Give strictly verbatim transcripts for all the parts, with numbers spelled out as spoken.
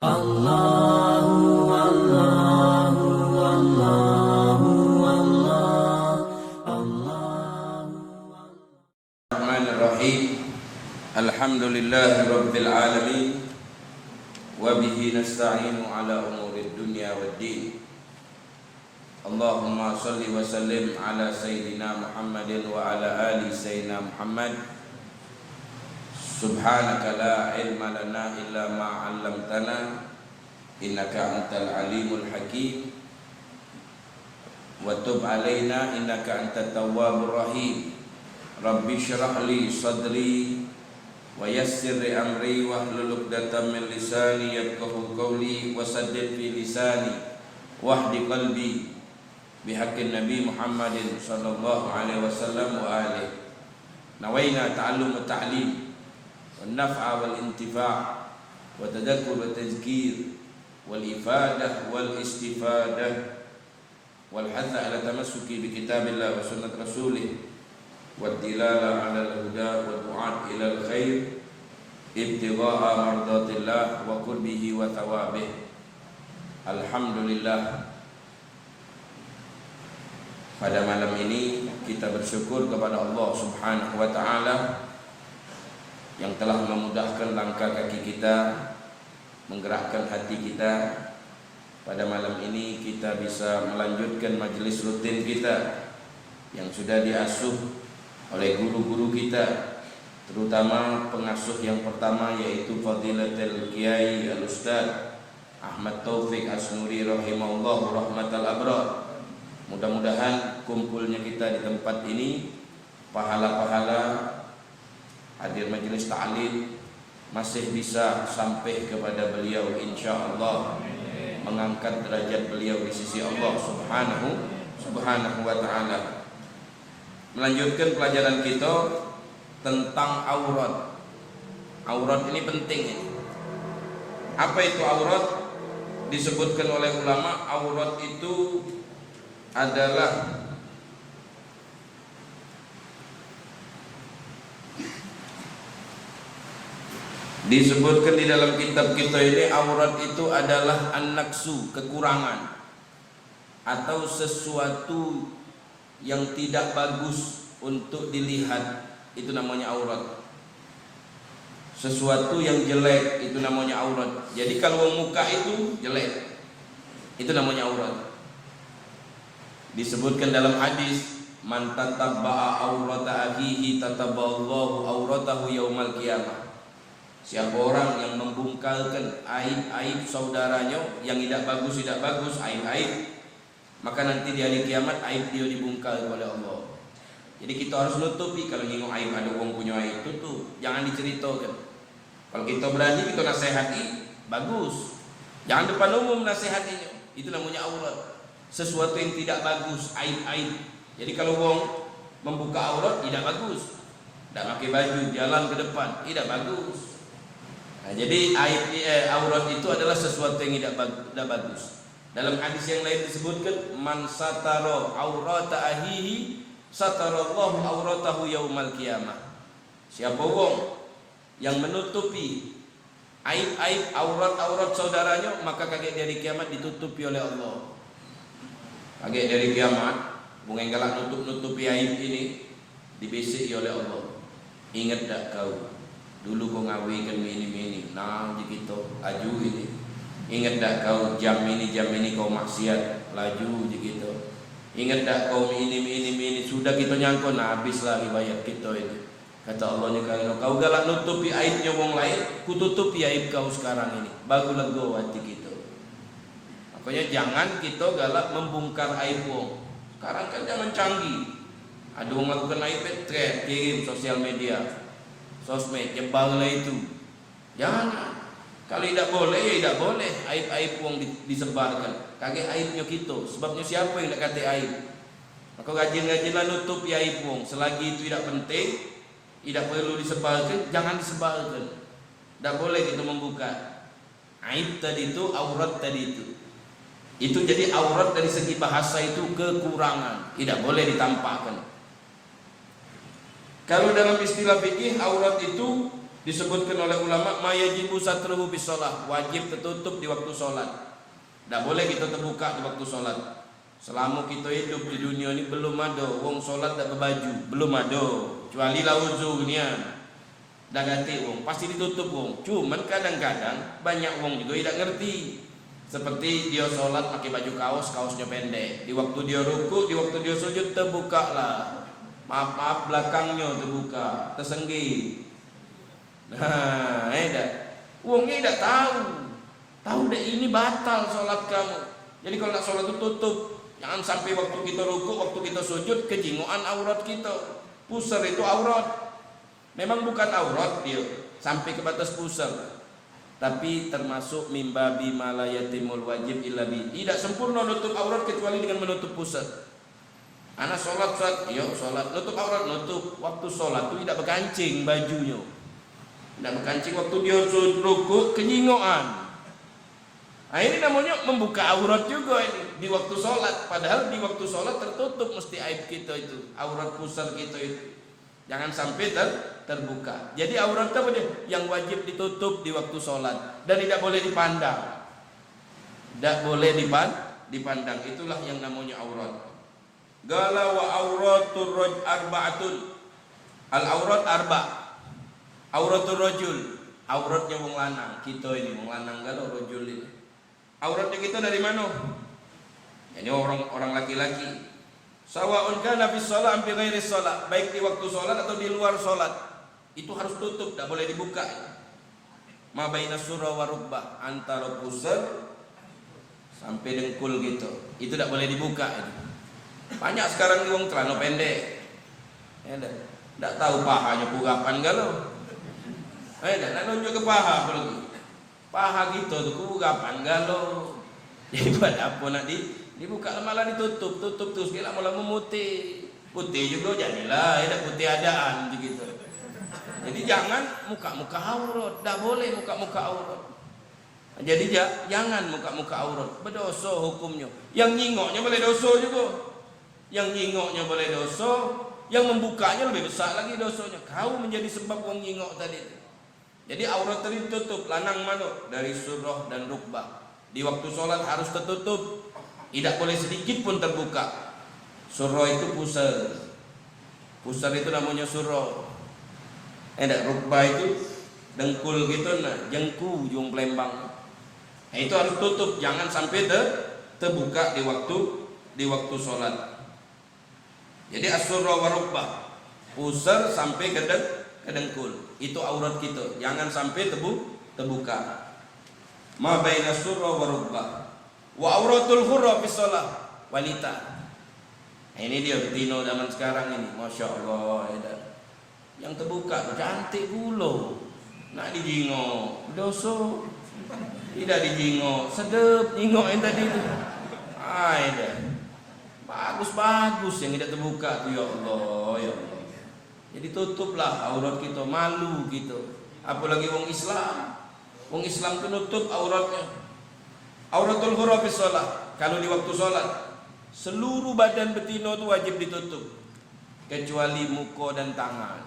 Allahu, Allahu, Allahu, Allah, Allahu. Rahmanirrahim. Alhamdulillahi rabbil alamin. Wa bihi nasta'inu ala umurid dunya waddin. Allahumma salli wa sallim ala sayyidina Muhammadin wa ala ali sayyidina Muhammad. Subhanaka la ilma lana illa ma 'allamtana, innaka antal alimul hakim. Wa tub alaina innaka antat tawwabur rahim. Rabbi shrah li sadri wa yassir li amri wahlul 'uqdatam min lisani yafqahu qawli wa saddid fi lisani wahdi qalbi bihaqqin Nabi Muhammadin sallallahu alaihi wasallam wa alihi. Nawaina ta'allum wa ta'lim wa naf'a wal intifa' wa tadhakkur wa tazkir wal ifadah wal istifadah wal hatha ala tamassuki bi kitabillah wa sunnat rasulih wa dilala ala al-huda wa du'at ila al-khair ibtigha'a mardatillah wa qurbihi wa thawabih. Alhamdulillah. Pada malam ini kita bersyukur kepada Allah Subhanahu wa taala yang telah memudahkan langkah kaki kita, menggerakkan hati kita. Pada malam ini kita bisa melanjutkan majelis rutin kita yang sudah diasuh oleh guru-guru kita, terutama pengasuh yang pertama yaitu Fadilatul Kiai Al Ustaz Ahmad Taufik Asnuri rahimahullahu rahmatal abrar. Mudah-mudahan kumpulnya kita di tempat ini, pahala-pahala hadir majelis taklim masih bisa sampai kepada beliau, insyaallah mengangkat derajat beliau di sisi Allah Subhanahu Subhanahu wa taala. Melanjutkan pelajaran kita tentang aurat. Aurat ini penting ini. Apa itu aurat? Disebutkan oleh ulama, aurat itu adalah, disebutkan di dalam kitab kita ini, aurat itu adalah an-naqsu, kekurangan, atau sesuatu yang tidak bagus untuk dilihat, itu namanya aurat. Sesuatu yang jelek, itu namanya aurat. Jadi kalau wong muka itu jelek, itu namanya aurat. Disebutkan dalam hadis, "Man tatabba'a aurata akhihi tatabballahu auratahu yaumal qiyamah." Siapa orang yang membungkalkan aib-aib saudaranya yang tidak bagus, tidak bagus, aib-aib, maka nanti di hari kiamat aib dia dibungkal oleh Allah. Jadi kita harus nutupi. Kalau nengok aib ada orang punya aib, tutup, jangan diceritakan. Kalau kita berani, kita nasihati, bagus. Jangan depan umum nasihatinyo. Itu namanya aurat. Sesuatu yang tidak bagus, aib-aib. Jadi kalau wong membuka aurat, tidak bagus. Tidak pakai baju, jalan ke depan, tidak bagus. Nah, jadi aib, eh, aurat itu adalah sesuatu yang tidak bag-, tidak bagus. Dalam hadis yang lain disebutkan, "Man satara aurata ahihi, satarallahu auratahu yaumal qiyamah." Siapa wong yang menutupi aib-aib, aurat-aurat saudaranya, maka kagek di hari kiamat ditutupi oleh Allah. Kagek di hari kiamat, wong yang galak nutup-nutupi aib ini, dibisiki oleh Allah. "Inget dak kau, dulu kau ngawikan mini-mini, nah, je kito, aju ini. Inget dak kau, jam ini, jam ini kau maksiat, laju je kito. Inget dak kau mini, mini, mini, sudah kito nyangko, nah, habislah riwayat kito ini." Kata Allah ni, "Karena kau galak nutupi aibnya wong lain, ku tutupi aib kau sekarang ini. Baru lego hati kito." Makanya jangan kito galak membungkar aib wong. Sekarang kan zaman canggih. Ada wong lakukan aib, thread, kirim sosial media, sosmed, nyebar lah itu. Jangan. Kalau idak boleh, ya idak boleh aib-aib wong di-, disebarkan. Kagek aibnyo kito, sebabnyo siapo yang dak katek aib? Maka rajin-rajinlah nutupi aib wong. Selagi itu idak penting, idak perlu disebarkan, jangan disebarkan. Dak boleh kito membuka aib tadi itu, aurat tadi itu. Itu jadi aurat dari segi bahasa itu kekurangan, idak boleh ditampakkan. Kalau dalam istilah fikih, aurat itu Disebutkan oleh ulama, "Ma yajibu satruhu bis shalah", wajib tertutup di waktu sholat. Dak boleh kita terbuka di waktu sholat. Selama kita hidup di dunia ni, belum ada wong sholat dak berbaju, belum ada. Kecuali la uzur nian. Dak katek wong, pasti ditutup wong. Cuman kadang-kadang banyak wong juga idak ngerti. Seperti dia sholat pakai baju kaos, kaosnya pendek. Di waktu dia rukuk, di waktu dia sujud, terbuka lah. Maaf-maaf, belakangnya terbuka, tersenggi. Nah, eh dah. Wong ni dak tahu. Tahu dak ini batal sholat kamu. Jadi kalau nak sholat tu tutup. Jangan sampai waktu kita rukuk, waktu kita sujud, kejingokan aurat kita. Pusar itu aurat. Memang bukan aurat dia sampai ke batas pusar, tapi termasuk mimbabi ma la yatimul wajib illa bi. Idak sempurna nutup aurat kecuali dengan menutup pusar. Anak sholat, sholat, iyo sholat, nutup aurat, nutup. Waktu sholat tu idak bekancing bajunyo, idak bekancing waktu dia sujud rukuk, kenyingokan. Nah, ini namanya membuka aurat juga ini di waktu sholat. Padahal di waktu sholat tertutup mesti aib kita itu, aurat pusar kita itu. Jangan sampai ter- terbuka. Jadi aurat apa dia? Yang wajib ditutup di waktu sholat dan tidak boleh dipandang. Tidak boleh dipan- dipandang. Itulah yang namanya aurat. Gala wa auratur raj- arba'atun. Al aurat arba. Auratur rajul. Auratnya wong lanang. Kita ini wong lanang galo rajul ini. Auratnya kita dari mana? Jadi orang orang laki-laki. Sawaun kana fi shalah am fi ghairi shalah, baik di waktu sholat atau di luar sholat, itu harus tutup, tidak boleh dibuka. Ma baina surra wa rukbah, antara pusar sampai dengkul gitu, itu tidak boleh dibuka itu. Banyak sekarang ni wong celana pendek, ya dah, tidak tahu pahanya kugapan galo, ya dah, nak nunjuk ke paha apa lagi. Paha kito tu kugapan galo. Jadi buat apo nak di, dibuka, malah ditutup, tutup terus, gek lamo-lamo mutih. Putih jugo jadilah, ye dak putih adaan begitu. Jadi jangan muka-muka aurat, dak boleh muka-muka aurat. Jadi ja- jangan muka-muka aurat, bedoso hukumnyo. Yang nyingoknyo boleh doso jugo. Yang nyingoknyo boleh doso, yang membukaknyo lebih besak lagi dosonyo. Kau menjadi sebab wong nyingok tadi tu. Jadi aurat tadi ditutup, lanang mano? Dari surah dan rukbah. Di waktu sholat harus tertutup, tidak boleh sedikit pun terbuka. Surah itu pusar, pusar itu namanya surah. Eh, dak, rukbah itu dengkul gitu, nah, jengku, jung Palembang. Nah, itu harus tutup, jangan sampai ter- terbuka di waktu di waktu sholat. Jadi as-surra wa rukbah, pusar sampai ke deng- ke dengkul. Itu aurat kita. Jangan sampai tebu- tebuka. Ma baina surra wa rukbah. Wa auratul hurra fi shalah, wanita. Nah, ini dia betina zaman sekarang ini. Masya Allah, ya dah. Yang terbuka tu cantik pulo. Nak dijingok, doso. Tidak dijingok, sedep jingok yang tadi tu. Ai dah. Bagus-bagus yang tidak terbuka tu, ya Allah, ya Allah. Jadi tutuplah aurat kita, malu kita. Apalagi wong Islam. Wong Islam tu nutup auratnya. Auratul hurra fi shalah. Kalau di waktu sholat, seluruh badan betina tu wajib ditutup. Kecuali muka dan tangan.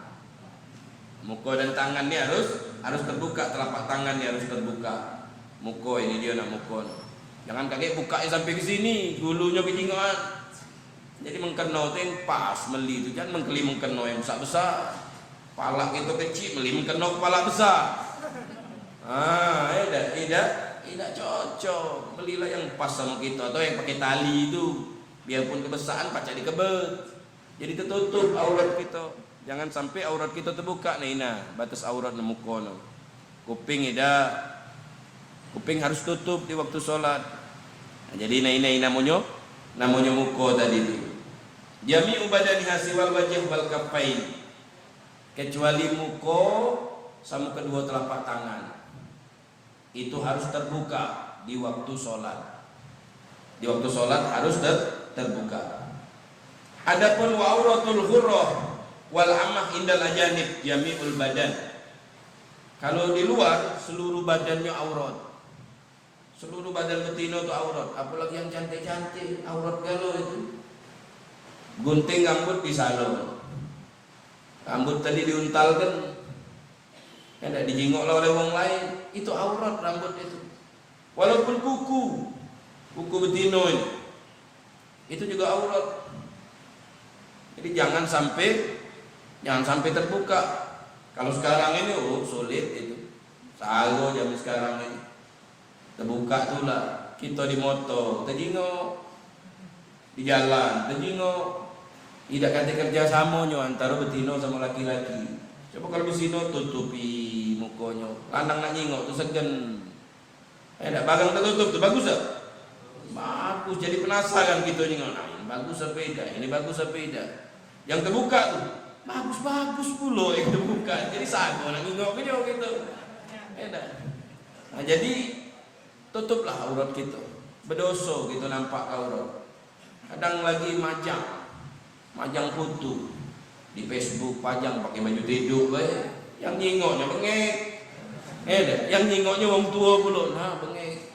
Muka dan tangan ni harus harus terbuka, telapak tangan ni harus terbuka. Muka ini dia nak muka ni. Jangan kagek buka sampai ke sini, gulunyo kejingokan. Jadi mengkeno tu yang pas meli tu, jangan mengkeli mengkeno yang besak-besak. Palak kito kecik, meli mengkeno kepala besak. Ah, eh dak, eh dak, eh dak cocok. Belilah yang pas sama kito atau yang pakai tali tu. Biarpun kebesaran pacak dikebet. Jadi tertutup aurat kito. Jangan sampai aurat kito terbuka. Nah, ina batas aurat nang muko no. Kuping idak. Kuping harus tutup di waktu sholat. Nah, jadi nah, ina, ina namonyo, namonyo muko tadi tu. Jami'u badaniha siwal wajah wal kafain. Kecuali muko sama kedua telapak tangan. Itu harus terbuka di waktu sholat. Di waktu sholat harus ter- terbuka. Adapun wa auratul hurrah wal amah indal ajanib jami'ul badan. Kalau di luar, seluruh badannya aurat. Seluruh badan betino tu aurat. Apalagi yang cantik-cantik, aurat galo itu. Gunting rambut di salon. Rambut tadi diuntalkan. Kan dak dijingok lah oleh wong lain. Itu aurat rambut itu. Walaupun kuku, kuku betino ini, itu juga aurat. Jadi jangan sampai, jangan sampai terbuka. Kalau sekarang ini, oh, sulit itu. Saro zaman sekarang ini. Terbuka tu lah. Kita di motor, terjingok. Di jalan, terjingok. Idak kate kerja samo nyo antara betino samo laki-laki. Coba kalau betino tutupi mukonyo. Lanang nak nyingok tu segen. Eh, dak, barang tertutup tu bagus tak? Bagus. Jadi penasaran kito nyingok. Nah, ini bagus apa idak? Ini bagus apa idak? Yang terbuka tu bagus-bagus pulo yang terbuka. Jadi sago nak nyingok ke jauh gitu. Eh, dak. Nah, jadi tutuplah aurat kito. Bedoso kito nampak aurat. Kadang lagi majang, majang foto di Facebook, pajang pakai baju tedok bae. Yang nyingoknyo bengek. Eh, dah. Yang nyingoknyo wong tuo pulo. Nah, bengek.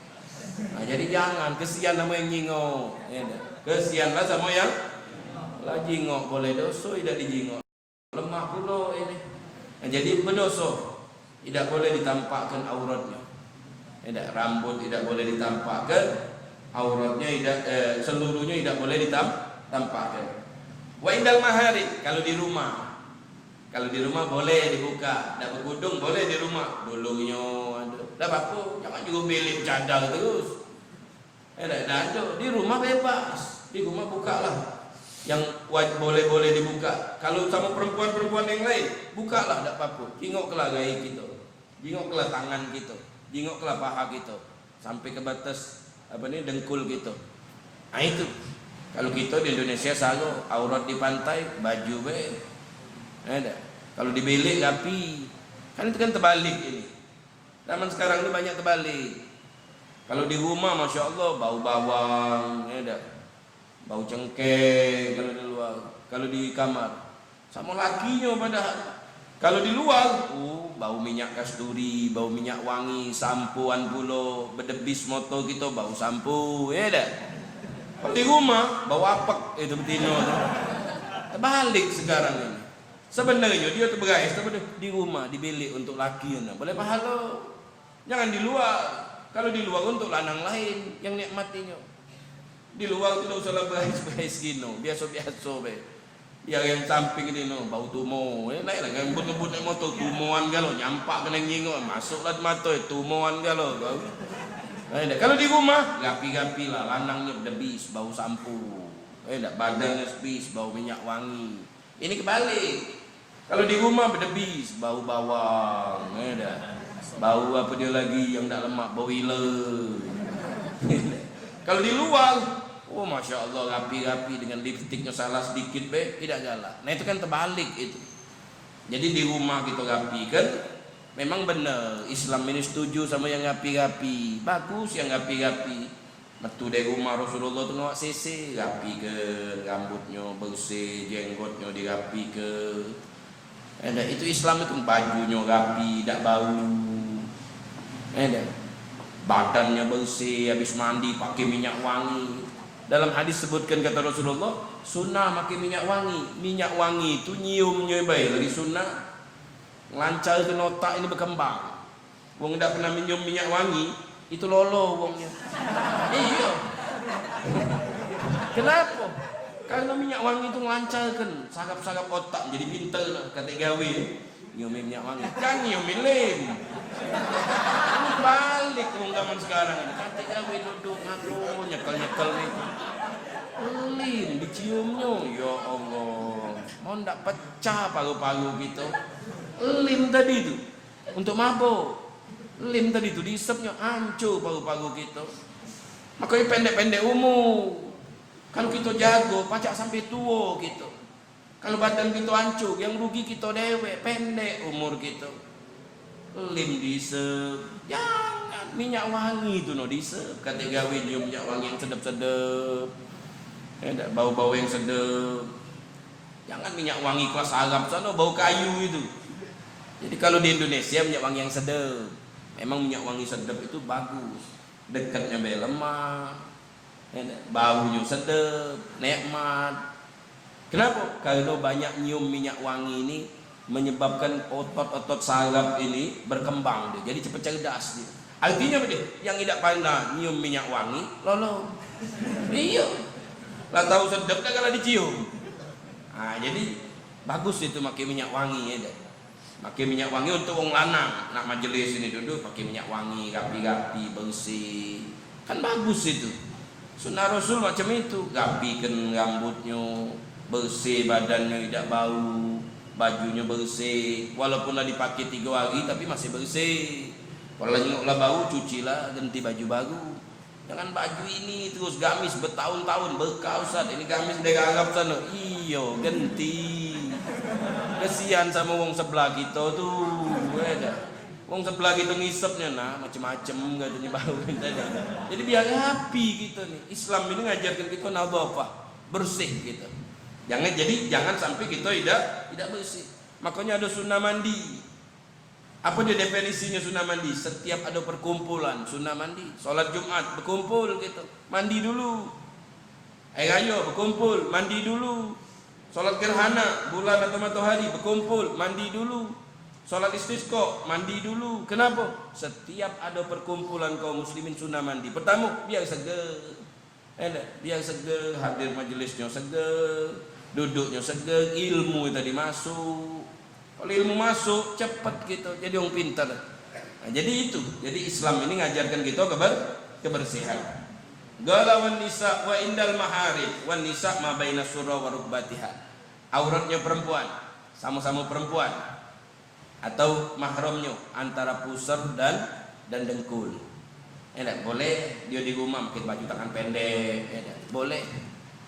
Nah, jadi jangan, kesian samo yang nyingok. Eh, dah. Kesianlah samo yang lah jingok, boleh doso idak dijingok. Lemak pulo ini. Nah, jadi bedoso. Idak boleh ditampakkan auratnyo. Idak, rambut idak boleh ditampakkan, auratnyo idak, eh, seluruhnyo idak boleh ditam-, tampakkan. Wa indal maharim, kalau di rumah. Kalau di rumah boleh dibuka, dak bekudung boleh di rumah. Dulunyo ado. Dak apo-apo, jangan jugo bilik cadar terus. Eh, dak, dak ado. Di rumah bebas. Di rumah bukalah. Yang waj-, boleh-boleh dibuka. Kalau samo perempuan-perempuan yang lain, bukalah, dak apo-apo. Jingoklah rai kito. Jingoklah tangan kito. Jingoklah paha kito. Sampai ke batas, apa ni, dengkul kito. Nah, itu. Kalau kito di Indonesia saro, aurat di pantai, baju be. Eh, dak. Kalau di bilik rapi. Kan itu kan terbalik ini. Zaman sekarang ni banyak terbalik. Kalau di rumah, masya Allah, bau bawang, ya dak? Bau cengkeh kalau di luar. Kalau di kamar, samo lakinyo padahal. Kalau di luar, uh, bau minyak kasturi, bau minyak wangi, sampoan pulo, bedebis motor kito, bau sampo, ya dak? Kalau di rumah, bau apek itu betino tu. Terbalik sekarang ini. Sebenarnyo dio tu berais tu di rumah, di bilik untuk laki, nah, boleh pahalo. Jangan di luar. Kalau di luar untuk lanang lain yang nikmatinyo. Di luar tu dak usahlah berais-berais gino, biaso-biaso be. Biar yang samping ni no, bau tumo. Eh, naiklah ngebut-ngebut naik motor, tumoan galo, nyampak kena nyingok, masuklah di mato, eh, tumoan galo kau. Eh, dah. Kalau di rumah, rapi-rapi lah, lanangnyo bedebis, bau sampo. Eh, dah, badannyo sebis, bau minyak wangi. Ini kebalik. Kalau di rumah bedebis, bau bawang, ya dah. Bau apa dia lagi yang dak lemak, bau iler. Kalau di luar, oh, masya Allah, rapi-rapi dengan lipstiknya salah sedikit be, tidak galak. Nah, itu kan terbalik itu. Jadi di rumah kita rapikan, memang benar Islam ini setuju sama yang rapi-rapi. Bagus yang rapi-rapi. Metu dari rumah Rasulullah tu ngawak sese, rapikan rambutnyo, bersih, jenggotnyo dirapike. Eh, dah, itu Islam itu bajunyo rapi, dak bau. Eh, dah. Badannyo bersih, habis mandi pakai minyak wangi. Dalam hadis sebutkan kata Rasulullah, sunnah pakai minyak wangi. Minyak wangi tu nyiumnyo bae lagi sunnah. Ngelancarkan otak ini berkembang. Wong dak pernah minum minyak wangi, itu lolo wongnyo. Iyo. Kenapa? Karena minyak wangi itu ngelancarkan saraf-saraf otak jadi pinter lah, katek gawe. Nyium minyak wangi. Jangan nyium lem. Balik wong zaman sekarang ini. Katek gawe duduk ngaku nyekel-nyekel ni. Lem diciumnyo. Ya Allah. Mau ndak pecah paru-paru gitu. Lem tadi tu. Untuk mabuk. Lem tadi tu diisepnyo, ancur paru-paru kito. Makonyo pendek-pendek umur. Kalu kito jago, pacak sampe tuo kito. Kalu badan kito ancur, yang rugi kito dewek, pendek umur kito. Lem diisep. Jangan, minyak wangi tu no diisep. Katek gawe nyium minyak wangi yang sedep-sedep. Eh, dak, bau-bau yang sedep. Jangan minyak wangi kelas Arab sana, bau kayu itu. Jadi kalau di Indonesia minyak wangi yang sedap. Memang minyak wangi sedap itu bagus. Dekatnya be lemak, ya dak? Baunya sedap, nikmat. Kenapa? Karena banyak nyium minyak wangi ini, Menyebabkan otot-otot saraf ini berkembang dia. Jadi cepat cerdas dia. Artinya apa dia? Yang idak pernah nyium minyak wangi, lolo. Iya. Lah tahu sedap dah kalau dicium. Ah, jadi bagus itu pakai minyak wangi ya dah. Pakai minyak wangi untuk wong lanang. Nak majelis ini duduk pakai minyak wangi, rapi-rapi, bersih. Kan bagus itu. Sunnah Rasul macam itu, rapikan rambutnyo, bersih badannyo, idak bau, bajunyo bersih, walaupun lah dipakai tigo hari tapi masih bersih. Kalau lah nyengok lah bau, cucilah, ganti baju baru. Jangan baju ini terus gamis bertahun-tahun, bekausan, ini gamis dari Arab sana. Iyo, ganti. Kesian sama wong sebelah kita tu, ya dah. Wong sebelah kita ngisepnya nah, macam-macam katanya bau tadi. Jadi biar rapi kita ni. Islam ini ngajarkan kita nadhafah, bersih kita. Jangan jadi jangan sampai kita tidak tidak bersih. Makanya ada sunnah mandi. Apa dia definisinya sunnah mandi? Setiap ada perkumpulan sunnah mandi. Salat Jumat berkumpul kita. Mandi dulu. Hari raya bekumpul, mandi dulu. Solat gerhana, bulan atau matahari bekumpul, mandi dulu. Solat istisqa, mandi dulu. Kenapa? Setiap ada perkumpulan kaum muslimin sunnah mandi. Pertama, biar seger. Eh, dah, biar seger, hadir majelisnya seger, duduknya seger, ilmu tadi masuk. Kalau ilmu masuk, cepet kita jadi orang pintar. Nah, jadi itu. Jadi Islam ini ngajarkan kita keber kebersihan. Qala wan nisa wa indal maharim, wan nisa ma baina surra wa rukbatiha. Auratnya perempuan, sama-sama perempuan, atau mahramnya antara pusar dan dan dengkul. Enak, boleh dia di rumah pakai baju tangan pendek, enak, boleh.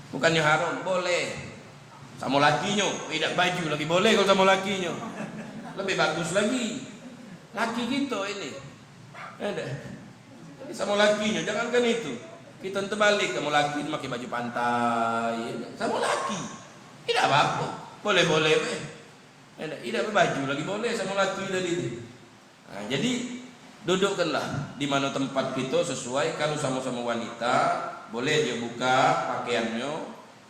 Bukannya haram, boleh. Sama lakinyo, tidak baju lagi boleh kalau sama lakinyo. Lebih bagus lagi. Laki kita ini. Enak. Jadi sama lakinyo, jangankan itu. Kita terbalik, sama laki pakai baju pantai, enak. Sama laki. Tidak apa-apa. Boleh-boleh, eh. Enak. Tidak berbaju lagi boleh sama laki tadi. Nah, jadi dudukkanlah di mana tempat kita sesuai. Kalau sama-sama wanita, boleh dia buka pakaiannya,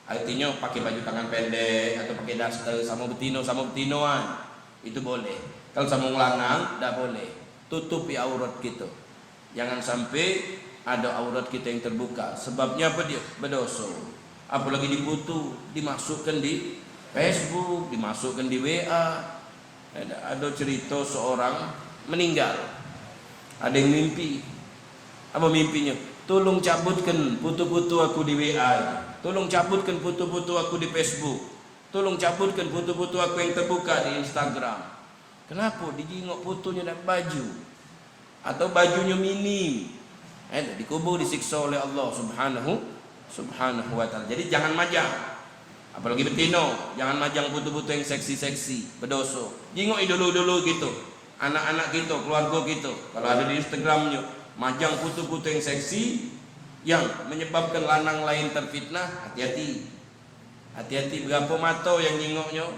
artinya pakai baju tangan pendek atau pakai daster sama betino, sama betinoan. Itu boleh. Kalau sama wong lanang, dak boleh. Tutupi aurat kita. Jangan sampai ada aurat kita yang terbuka. Sebabnya apa dia? Berdosa. Apalagi diputu, dimasukkan di Facebook, dimasukkan di W A. Ada, ada cerita seorang meninggal. Ada yang mimpi. Apa mimpinya? Tolong cabutkan foto-foto aku di W A itu. Tolong cabutkan foto-foto aku di Facebook. Tolong cabutkan foto-foto aku yang terbuka di Instagram. Kenapa? Dijingok fotonya dak baju. Atau bajunyo minim. Eh, dikubur, disiksa oleh Allah Subhanahu Subhanahu wa taala. Jadi jangan majang. Apalagi betino, jangan majang foto-foto yang seksi-seksi, berdosa. Jingok dulu-dulu gitu. Anak-anak kita, keluarga kita, kalau ada di Instagramnya, majang foto-foto yang seksi yang menyebabkan lanang lain terfitnah, hati-hati. Hati-hati, berapa mata yang nyingoknya.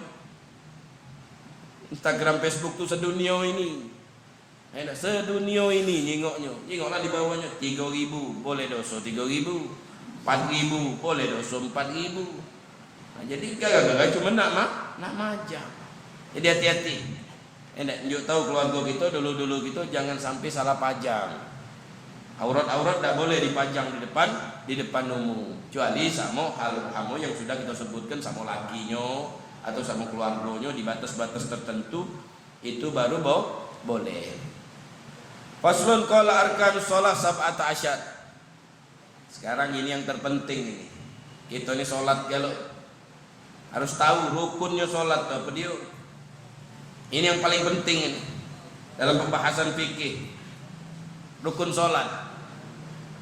Instagram, Facebook tu sedunia ini. Enak sedunia ini nyingoknya. Nyingoklah di bawahnya tiga ribu, boleh dosa tiga ribu. Empat ribu, boleh dosa empat ribu. Nah, jadi gara-gara cuma nak ma nak majang. Jadi hati-hati. Enak njuk tahu keluarga kita dulu-dulu kita jangan sampai salah pajang. Aurat-aurat dak boleh dipajang di depan di depan umum. Kecuali sama hal hamo yang sudah kita sebutkan sama lakinyo atau sama keluargonyo di batas-batas tertentu. Itu baru bo boleh. Faslun, qala arkanus shalah sab'ata asyar. Sekarang ini yang terpenting ini. Kita ini sholat kalau harus tahu rukunnya sholat tu apa dia. Ini yang paling penting ini dalam pembahasan fikih. Rukun sholat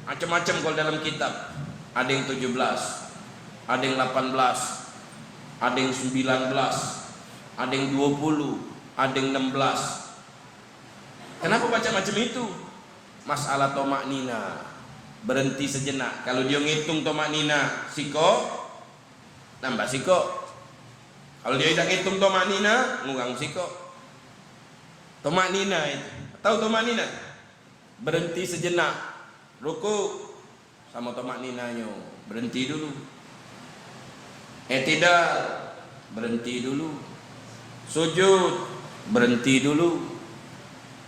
macam-macam kalau dalam kitab. Ada yang tujuh belas, ada yang lapan belas, ada yang sembilan belas, ada yang dua puluh, ada yang enam belas. Kenapa macam-macam itu? Masalah tomak nina. Berhenti sejenak. Kalau dia ngitung tomak nina sikok, nambah sikok. Kalau dia tidak ngitung tomak nina, ngurang sikok. Tomak nina itu. Tahu tomak nina? Berhenti sejenak. Ruku, sama tomak ninanyo, berhenti dulu. I'tidal, berhenti dulu. Sujud, berhenti dulu.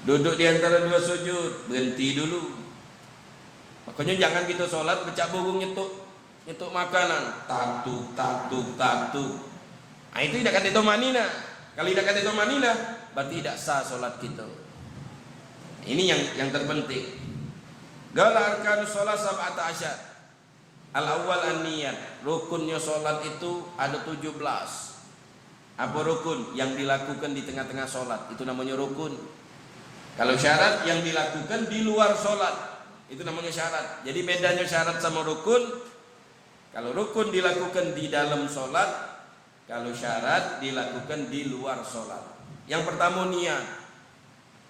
Duduk di antara dua sujud, berhenti dulu. Makanya jangan kita sholat becak burung nyetuk, nyetuk makanan. Tatuk, tatuk, tatuk. Nah, itu tidak kata domanina. Kalau tidak kata domanina, berarti tidak sah sholat kita. Ini yang yang terpenting. Gala arkanus sholat sab'ata asyar. Al-awwal an-niyat. Rukunnyo sholat itu ada tujuh belas. Apa rukun? Yang dilakukan di tengah-tengah sholat. Itu namanya rukun. Kalau syarat yang dilakukan di luar sholat. Itu namanya syarat. Jadi bedanya syarat sama rukun. Kalau rukun dilakukan di dalam sholat. Kalau syarat dilakukan di luar sholat. Yang pertama niat.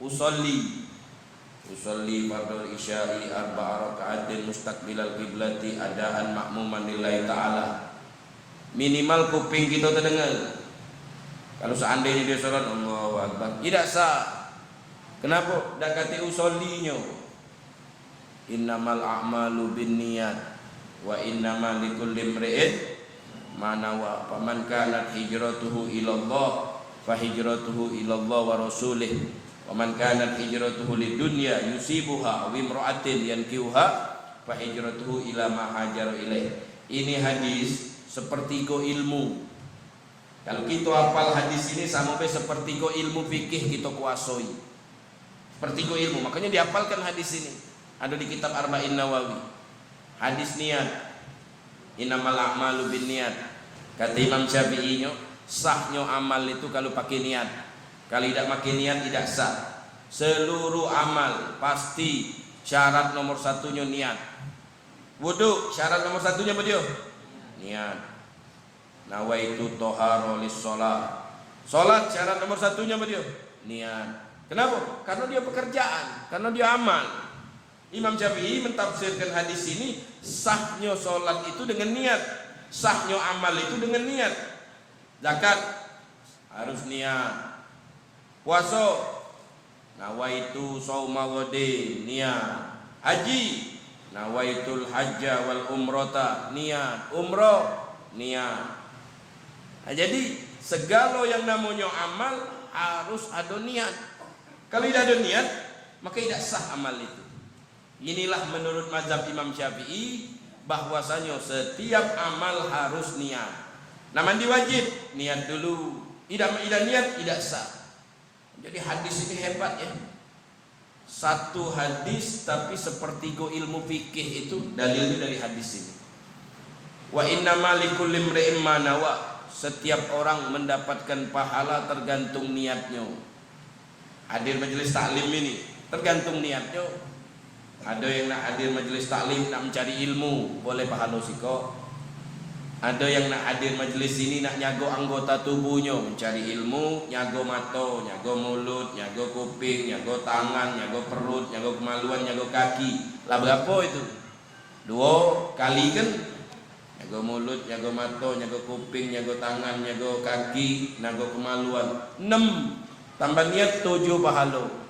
Usolli. Usolli fardul isya'i arba'a raka'atin mustaqbilal qiblati adaan ma'muman lillahi ta'ala. Minimal kuping kita terdengar. Kalau seandainya dia sholat, Allahu Akbar. Tidak sah. Kenapa? Dak kati usollinyo. Innamal a'malu binniyat wa innama likulli imri'in ma nawa. Faman kanat hijratuhu ilallah fa hijratuhu ilallah wa rasulih. Wa man kanat hijratuhu lidunya yusibuha aw imra'atin yankihuha fa hijratuhu ila ma hajara ilaih. Ini hadis sepertiga ilmu. Kalau kita hafal hadis ini sama be sepertiga ilmu fikih kita kuasoi. Sepertiga ilmu. Makanya dihafalkan hadis ini. Ada di kitab Arba'in Nawawi. Hadis niat. Innamal a'malu binniyat. Kata Imam Syafi'i nyo, sahnyo amal itu kalau pakai niat. Kalau tidak pakai niat, tidak sah. Seluruh amal pasti syarat nomor satunyo niat. Wudhu, syarat nomor satunyo apa dia? Niat. Nawaitu toharo lis sholat. Sholat syarat nomor satunyo apa dia? Niat. Kenapa? Karena dia pekerjaan, karena dia amal. Imam Syafi'i mentafsirkan hadis ini, sahnyo sholat itu dengan niat, sahnyo amal itu dengan niat. Zakat harus niat. Puaso, nawaitu shauma ghadin, niat. Haji, nawaitul hajja wal umrata, niat. Umroh, niat. Nah, jadi segalo yang namonyo amal harus ado niat. Kalau tidak ada niat, maka tidak sah amal itu. Inilah menurut mazhab Imam Syafi'i, bahwasanyo setiap amal harus niat. Nah, mandi wajib, niat dulu. Idak, idak niat, idak sah. Jadi hadis ini hebat ya. Satu hadis tapi sepertiga ilmu fikih itu dalilnya dari hadis ini. Wa innama likulli imri'in ma nawa. Setiap orang mendapatkan pahala tergantung niatnya. Hadir majelis taklim ini tergantung niatnya. Ada yang nak hadir majelis taklim, nak mencari ilmu, boleh pahalo sikok. Ada yang nak hadir majelis ini nak nyago anggota tubuhnyo, mencari ilmu, nyago mato, nyago mulut, nyago kuping, nyago tangan, nyago perut, nyago kemaluan, nyago kaki. Lah berapo itu? Duo kali kan? Nyago mulut, nyago mato, nyago kuping, nyago tangan, nyago kaki, nyago kemaluan. Enam. Tambah niat, tujuh pahalo.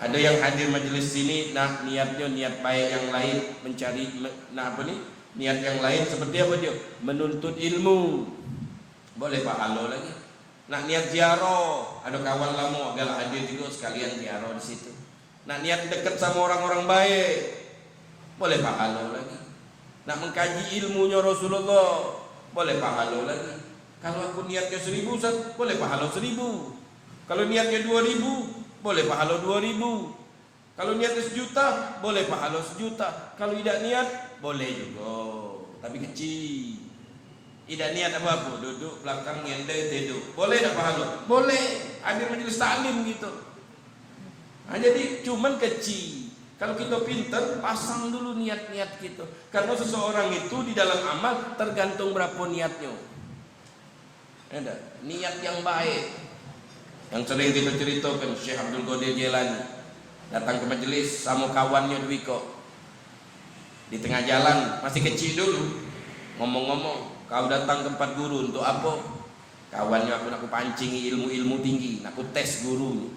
Ada yang hadir majelis sini, nah, niatnyo niat baik yang lain, mencari me-, nah, apa ni? Niat yang lain seperti apa dia? Menuntut ilmu. Boleh pahalo lagi. Nak niat ziarah, ada kawan lamo, galak hadir juga sekalian ziarah di situ. Nak niat deket sama orang-orang baik, boleh pahalo lagi. Nak mengkaji ilmunyo Rasulullah, boleh pahalo lagi. Kalau aku niatnyo seribu, Ustaz, boleh pahalo seribu. Kalau niatnyo dua ribu, boleh pahalo dua ribu. Kalau niatnyo sejuta, boleh pahalo sejuta. Kalau idak niat, boleh juga, tapi kecil. Idak niat apa-apa, duduk belakang, nyender, tidur. Boleh dak pahalo? Boleh. Hadir majelis taklim gitu. Nah, jadi cuman kecil. Kalau kita pinter, pasang dulu niat-niat kita. Karena seseorang itu di dalam amal tergantung berapa niatnya. Ya dah, niat yang baik. Yang sering kita ceritakan, Syekh Abdul Qadir Jailani datang ke majelis sama kawannya dua ikok. Di tengah jalan, masih kecil dulu, ngomong-ngomong, "Kau datang ke tempat guru untuk apa?" "Kawannya aku nak kupancingi ilmu-ilmu tinggi, nak ku tes guru."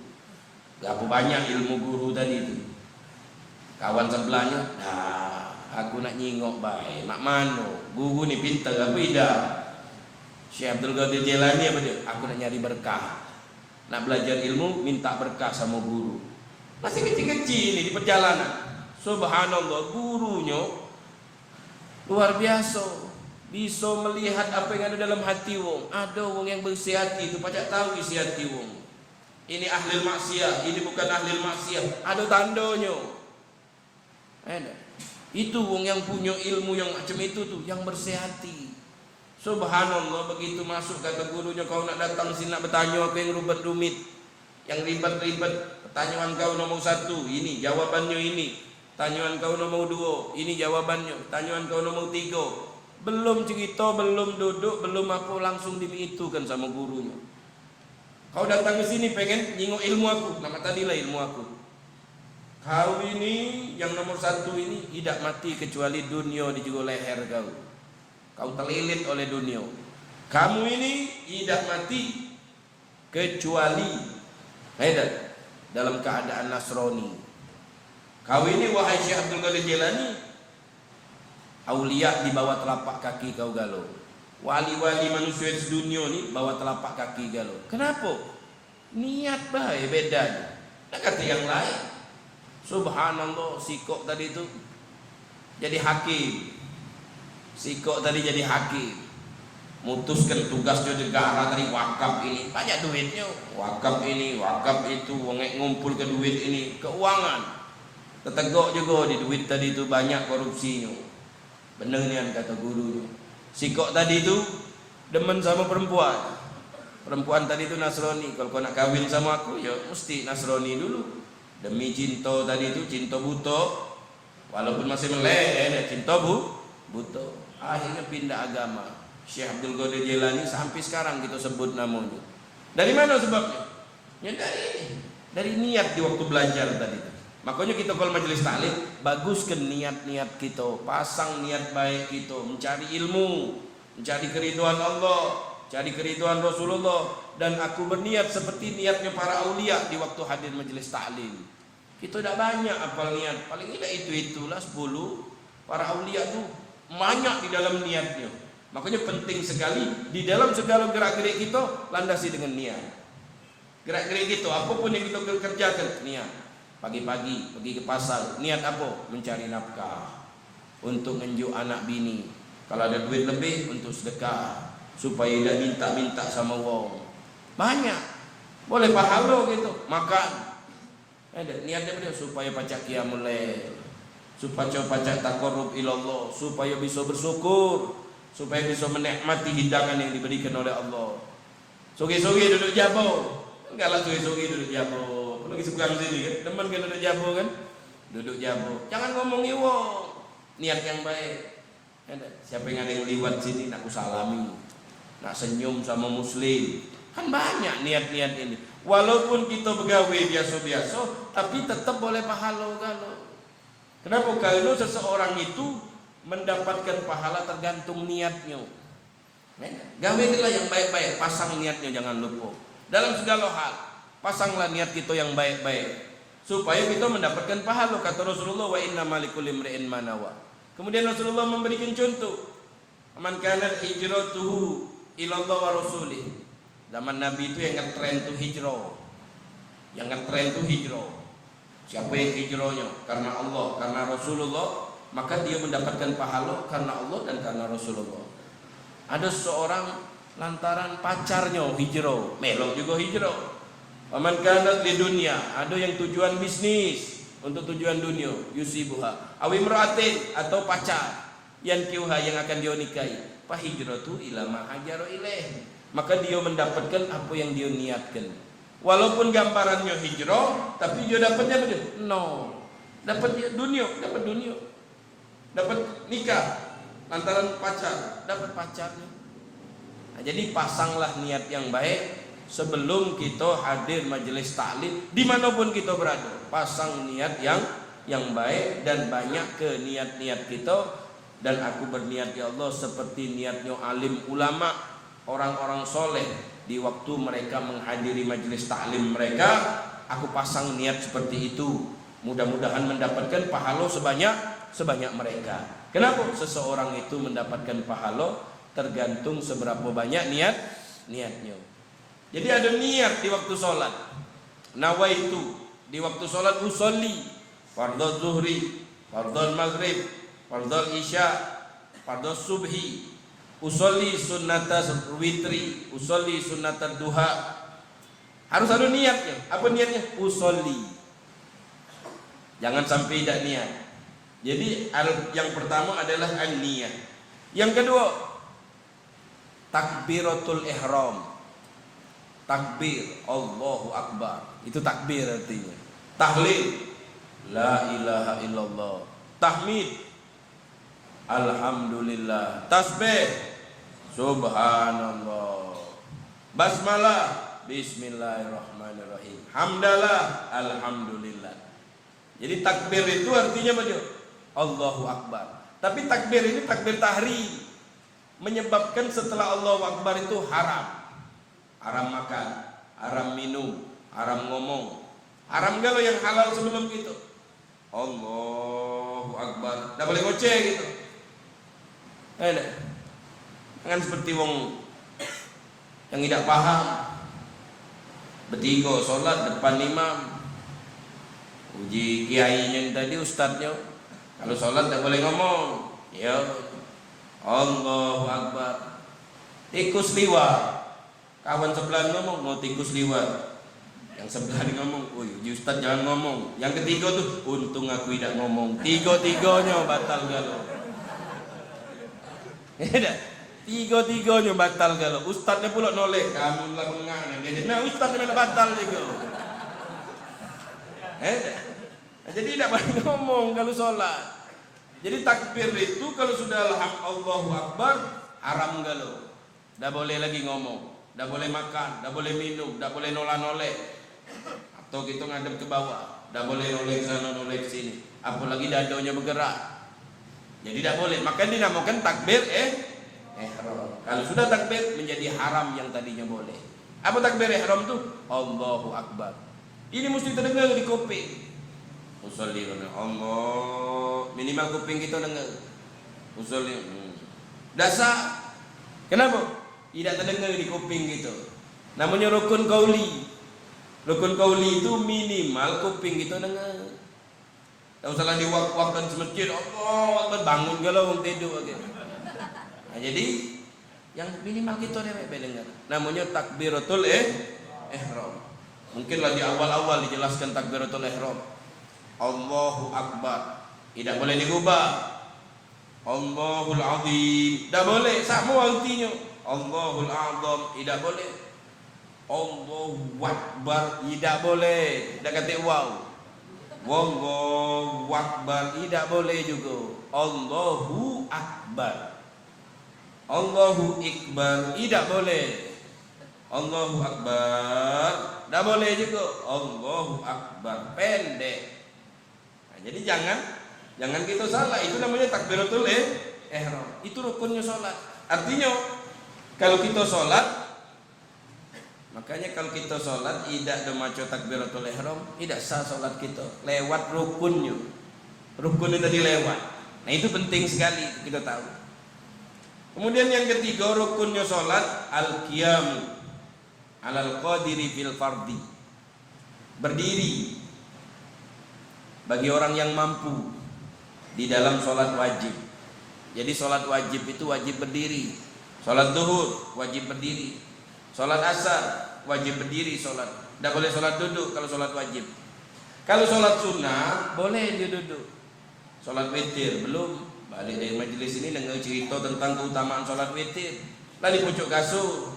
Berapa banyak ilmu guru tadi tu? Kawan sebelahnyo, "Nah, aku nak nyingok bae, mak mano? Guru ni pinter apa idak?" Syekh Abdul Qadir Jailani apa dia? Aku nak nyari berkah. Nak belajar ilmu, minta berkah sama guru. Masih kecil-kecil ini di perjalanan. Subhanallah, gurunyo luar biasa. Bisa melihat apa yang ada dalam hati wong. Ada wong yang bersih hati itu pacak tahu isi hati wong. Ini ahli maksiat, ini bukan ahli maksiat. Ada tandonyo. Ada. Itu wong yang punyo ilmu yang macam itu tu, yang bersih hati. Subhanallah, begitu masuk kata gurunyo, "Kau nak datang sini nak betanyo aku yang rubet rumit, yang ribet-ribet. Pertanyaan kau nomor satu, ini, jawabannyo ini. Pertanyaan kau nomor duo, ini jawabannyo. Pertanyaan kau nomor tigo." Belum cerito, belum duduk, belum apa, langsung diitukan sama gurunyo. "Kau datang ke sini pengen nyingok ilmu aku. Nama tadilah ilmu aku. Kau ini yang nomor satu ini idak mati kecuali dunia di jero leher kau. Kau terlilit oleh dunia. Kamu ini idak mati kecuali, Haider, dalam keadaan Nasrani. Kau ini, wahai Syekh Abdul Qadir Jailani, aulia di bawah telapak kaki kau galo. Wali-wali manusia sedunia ni bawah telapak kaki galo. Kenapa? Niat bae bedanya. Nak kata yang lain. Subhanallah, sikok tadi tu jadi hakim. Sikok tadi jadi hakim. Mutuskan tugas jo negara tadi, wakaf ini. Banyak duitnyo. Wakaf ini, wakaf itu, wong ngumpul ke duit ini. Keuangan. Tetegok juga di duit tadi tu banyak korupsinyo. Bener nian kata gurunyo. Sikok tadi tu demen sama perempuan. Perempuan tadi tu Nasrani. Kalau kau nak kawin sama aku, ya mesti Nasrani dulu. Demi cinta tadi tu, cinta buta. Walaupun masih melek, eh, cinta bu, buta. Akhirnya pindah agama. Syekh Abdul Qadir Jailani sampai sekarang kita sebut namanya. Dari mana sebabnya? Ya dari ini, dari niat di waktu belajar tadi tu. Makanya kita kalau majelis taklim, baguskan niat-niat kita, pasang niat baik kita, mencari ilmu, mencari keriduan Allah, cari keriduan Rasulullah, dan aku berniat seperti niatnya para aulia di waktu hadir majelis taklim. Kita dak banyak apal niat, paling tidak itu-itulah sepuluh. Para aulia tu banyak di dalam niatnya. Makanya penting sekali di dalam segala gerak-gerik kita landasi dengan niat. Gerak-gerik kita, apapun yang kita kerjakan, niat. Pagi-pagi pergi ke pasar, niat apa? Mencari nafkah untuk ngenjuk anak bini. Kalau ada duit lebih, untuk sedekah, supaya tidak minta-minta sama wong. Banyak. Boleh pahala gitu. Makan. Ada niatnya betul supaya pacak qiyamul lail, supaya pacak taqarrub ilallah, supaya bisa bersyukur, supaya bisa menikmati hidangan yang diberikan oleh Allah. Sore-sore duduk jabo. Kan galak sore-sore duduk jabo. Apalagi seberang sini kan. Demen kan duduk jabo kan? Duduk jabo. Jangan ngomongi wong. Niat yang baik. Kan siapa yang ada yang liwat sini nak ku salami. Nak senyum sama muslim. Kan banyak niat-niat ini. Walaupun kita begawe biasa-biasa, tapi tetap boleh pahala galo. Kenapa? Karena seseorang itu mendapatkan pahala tergantung niatnya. Kan? Gawe lah yang baik-baik, pasang niatnya jangan lupa. Dalam segala hal, pasanglah niat kita yang baik-baik. Supaya kita mendapatkan pahala. Kata Rasulullah, "Wa inna malikul imri'in manawa." Kemudian Rasulullah memberikan contoh, "Man kanat hijratuhu ilallah wa rasulih." Zaman Nabi itu yang ngetren tu hijrah. Yang ngetren tu hijrah. Siapa yang hijrahnyo karena Allah, karena Rasulullah, maka dia mendapatkan pahala karena Allah dan karena Rasulullah. Ada seorang lantaran pacarnyo hijrah, melok juga hijrah. Wa man kanat li dunya, ada yang tujuan bisnis untuk tujuan dunia, yusibuha. Awi imra'atin, atau pacar, yankihuha, yang akan dia nikahi. Fa hijratu ila ma hajara ilaih. Maka dia mendapatkan apa yang dia niatkan. Walaupun gambarannya hijrah, tapi dia dapatnya apa dia? Nol. Dapat dia dunia, dapat dunia. Dapat nikah lantaran pacar, dapat pacarnya. Nah, jadi pasanglah niat yang baik sebelum kita hadir majelis taklim dimanapun kita berada. Pasang niat yang yang baik dan banyak ke niat-niat kita. Dan aku berniat, ya Allah, seperti niatnya alim ulama, orang-orang soleh di waktu mereka menghadiri majelis taklim mereka. Aku pasang niat seperti itu. Mudah-mudahan mendapatkan pahala sebanyak sebanyak mereka. Kenapa? Seseorang itu mendapatkan pahala Tergantung seberapa banyak niat, niatnyo. Jadi ada niat di waktu sholat. Nawaitu, di waktu sholat usolli, fardhu zuhri, fardhu maghrib, fardhu isya, fardhu subhi, usolli sunnata witri, usolli sunnata duha. Harus ada niatnya. Apa niatnya? Usolli. Jangan sampai tidak niat. Jadi al- yang pertama adalah an-niyah. Yang kedua, takbiratul ihram. Takbir, Allahu Akbar. Itu takbir artinya. Tahlil, la ilaha illallah. Tahmid, alhamdulillah. Tasbih, subhanallah. Basmalah, bismillahirrahmanirrahim. Hamdalah, alhamdulillah. Jadi takbir itu artinya apa dia? Allahu Akbar. Tapi takbir ini takbir tahrim, menyebabkan setelah Allahu Akbar itu haram. Haram makan, haram minum, haram ngomong. Haram galo yang halal sebelum itu. Allahu Akbar. Dak boleh ngoceh gitu. Eh, dak. Jangan seperti wong yang tidak paham. Betigo sholat depan imam. Uji kiainya tadi, ustadznya. Kalau sholat dak boleh ngomong. Ya. Allahu Akbar. Tikus liwat. Kawan sebelah ngomong, "Mau tikus liwat." Yang sebelah ni ngomong, "Oi, uji ustaz jangan ngomong." Yang ketiga tu, "Untung aku idak ngomong." Tiga-tiganyo batal galo. Ya dah? Tiga-tiganyo batal galo. Ustaznya pula noleh, "Kamu lah bengak ni." Nah, ustaznya malah batal juga. Ya dah? Nah, jadi idak boleh ngomong kalau sholat. Jadi takbir itu kalau sudah alham-, Allahu Akbar, haram galo. Dak boleh lagi ngomong, dak boleh makan, dak boleh minum, dak boleh noleh-noleh. Atau kita ngadep ke bawah, dak boleh noleh ke sana, noleh ke sini. Apalagi dadanya bergerak. Jadi dak boleh. Maka dinamakan takbir eh, ihram. Kalau sudah takbir, menjadi haram yang tadinya boleh. Apa takbir ihram tu? Allahu Akbar. Ini mesti terdengar di kuping. Usolli, Allah, minimal kuping kita dengar. Usolli, hmm. Dak sah. Kenapa? Idak terdengar di kuping kita. Namanya rukun qauli. Rukun qauli itu minimal kuping kita dengar. Tak usahlah diwak-wakan semasjid, Allahu Akbar, bangun galo wong tidur lagi. Nah, jadi yang minimal kita dewek be dengar. Namanya takbiratul eh, ihram. Mungkinlah di awal-awal dijelaskan takbiratul ihram. Allahu Akbar. Tidak boleh digubah. Allahul Azim. Dak boleh. Sama artinya. Allahul Azam. Tidak boleh. Allahu Akbar. Tidak boleh. Dak katek waw. Wallahu Akbar. Tidak boleh juga. Allahu Akbar. Allahu Akbar. Tidak boleh. Allahu Akbar. Dak boleh juga. Allahu Akbar. Pendek. Nah, jadi jangan, jangan kita salah. Itu namanya takbiratul eh, ihram. Itu rukunnya sholat. Artinya, kalau kita sholat, makanya kalau kita sholat idak do maco takbiratul ihram, idak sah sholat kita. Lewat rukunnya. Rukunnya tadi lewat. Nah, itu penting sekali kita tahu. Kemudian yang ketiga, rukunnya sholat al-qiyamu alal qadiri fil fardi. Berdiri bagi orang yang mampu di dalam sholat wajib. Jadi sholat wajib itu wajib berdiri. Sholat duhur wajib berdiri. Sholat asar wajib berdiri sholat. Tidak boleh sholat duduk kalau sholat wajib. Kalau sholat sunnah boleh dia duduk. Sholat witir, belum. Balik dari majlis ini dengar cerita tentang keutamaan sholat witir. Lah di pucuk kasur.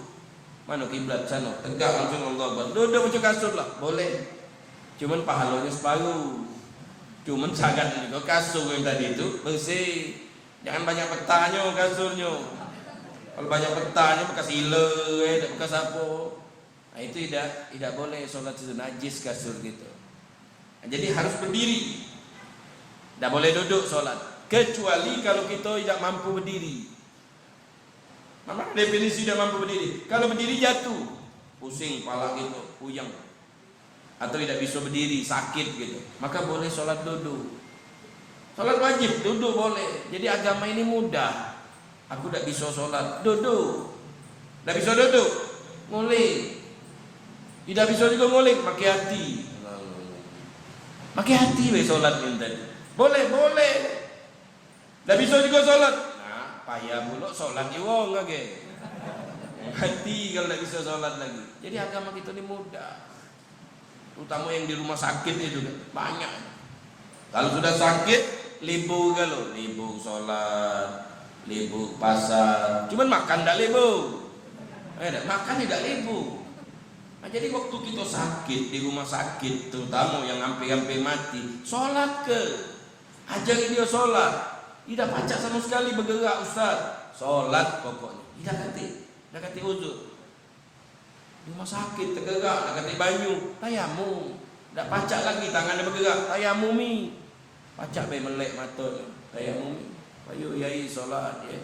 Mana kiblat sana? Tegak langsung Allah Akbar. Duduk pucuk kasur lah. Boleh. Cuman pahalanya separuh. Cuman syaratnya juga kasur yang tadi itu bersih. Jangan banyak petanyo kasurnya. Kalau banyak petanyo bekas iler, eh, bekas apa. Nah, itu tidak, tidak boleh sholat itu najis kasur gitu. Nah, jadi harus berdiri. Tidak boleh duduk sholat. Kecuali kalau kita tidak mampu berdiri. Mana definisi tidak mampu berdiri? Kalau berdiri jatuh, pusing pala kita, puyeng. Atau tidak bisa berdiri, sakit gitu. Maka boleh sholat duduk. Sholat wajib, duduk boleh. Jadi agama ini mudah. Aku dak biso solat, duduk. Dak biso duduk, nguling. Idak biso jugo nguling, make ati. Make ati be solat ni tadi. Boleh, boleh. Dak biso jugo solat. Nah, payah pulo solat ni wong age. Mati kalu dak biso solat lagi. Jadi agama kito ni mudah. Terutamo yang di rumah sakit itu kan banyak. Kalu sudah sakit, libur kalu, libur solat, libur pasar. Cuman makan dak libur. Eh, dak, makan dak libur. Nah, jadi waktu kito sakit di rumah sakit, terutamo yang ampe-ampe mati, solat ke. Ajari dio solat. Idak pacak samo sekali begerak, Ustaz. Solat pokoknyo. Idak katek, dak katek uzur. Rumah sakit tegerak, dak katek banyu, tayamum. Dak pacak lagi tangan dio begerak, tayamumi. Pacak be melek mato, tayamumi. Payu yai solat, ye.